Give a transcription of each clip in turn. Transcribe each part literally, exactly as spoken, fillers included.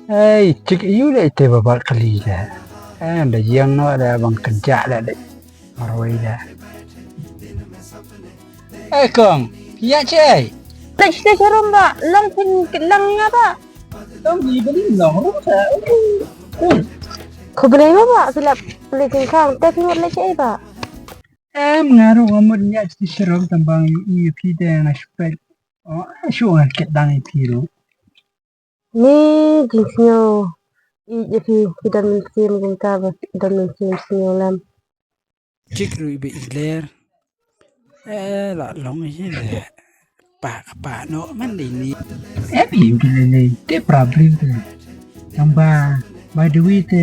Ei, chik ïu le te ba bal kali le. Eh, da ïeng no le bang kynjah le le. Marwei le. Eh, kong, ïa che. Te te rum ba, long phin lang nga ba. Tong di beli long rum sa. Khublei ba ba, silap peli king khang, te phin le che ba. Em, nga ruh nga mut ïa chi syrok tang ba ngi ïa phi te nga shu peit. Oh, shu ngan kit dang ïa phi ruh. Ni jingsngew ïa phi, phi don mynsiem kumta ba don mynsiem sngew lem. Chik ruh ba i ler. Eh, la long ïa le. Pa, pa, no, man dei ni. Eh, phi, phi le le. Te pra briew te. Tang ba, by the way te,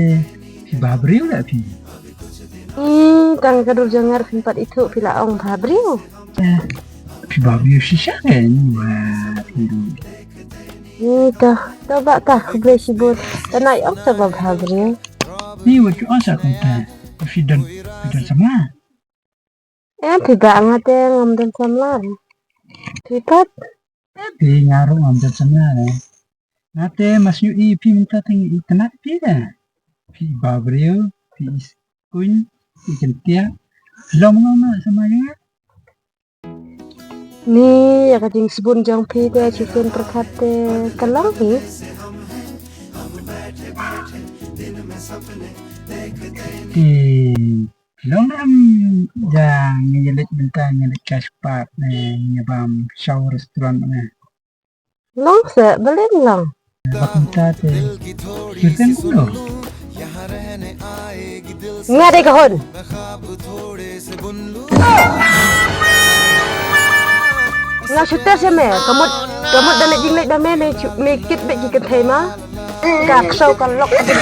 phi ba briew la phi. Hmm, tang ka dur jangar phin pat ithuh phi la ong ba briew. Eh, phi ba briew shisha ke ni wa phi. Ni ta, ta ba ta khublei shibun. Ta nai ong ta ba ba briew. Ni wa chu ong sa kumta. Phi don, phi don samla. Eh, phi ba nga te ngam don samla. Phi pat. Eh, phi nga ruh ngam don samla. Nga te mas yu i phi mynta tang i tnat phi da. Phi ba briew, phi i kuñ, i kyntiah. Long long na sama ïa. Ni ïa ka jingsbun jong phi te chicken pyrkhat te ka long hi. Ti long ram ja ngi leit mynta ngi leit ka spot ne ngi bam shaw restaurant ne. Long se, balei long? Bak mynta te. Sirten kumno? Nga dei ka hon. Nga shuter se me, ka mut, ka mut da leh jingleh da me, me chu, me kit beh ki kynthei ma. Ka ksaw ka lok ka jing.